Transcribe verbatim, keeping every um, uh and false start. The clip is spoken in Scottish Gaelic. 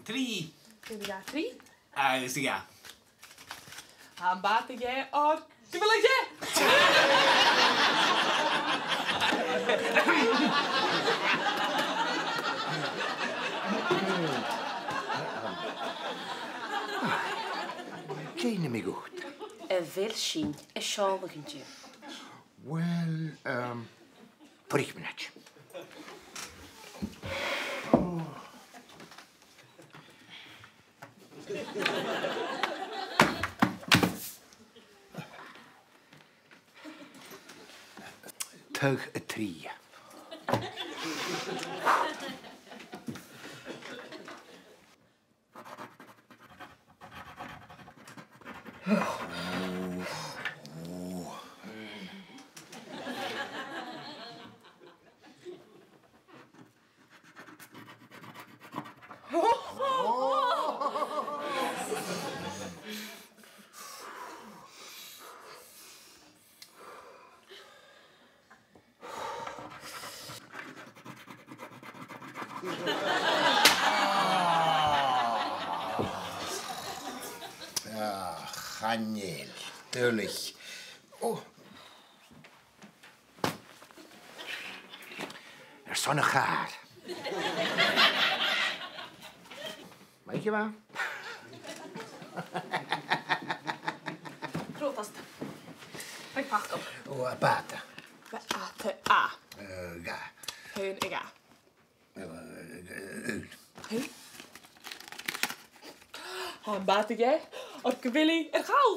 Trì. Trì, trì. Agus dhà. Am bàta dheth air gu bheil e dheth? Dè nì mi dhut? A bheil sinn a' seòladh an-diugh? Well, um, fuirich mionaid. Taghadh a trì. Ah, chan eil. Duilich. Ò. Airson a' chàr. Math a-rithist. Pròtast. Big pacal. Ò, a' bhàta. B-à-t-à. Eh, dhà. H-aon, a dhà. Eh, eh, eh. H-aon. Am bàta dheth air gu bheil e air chall?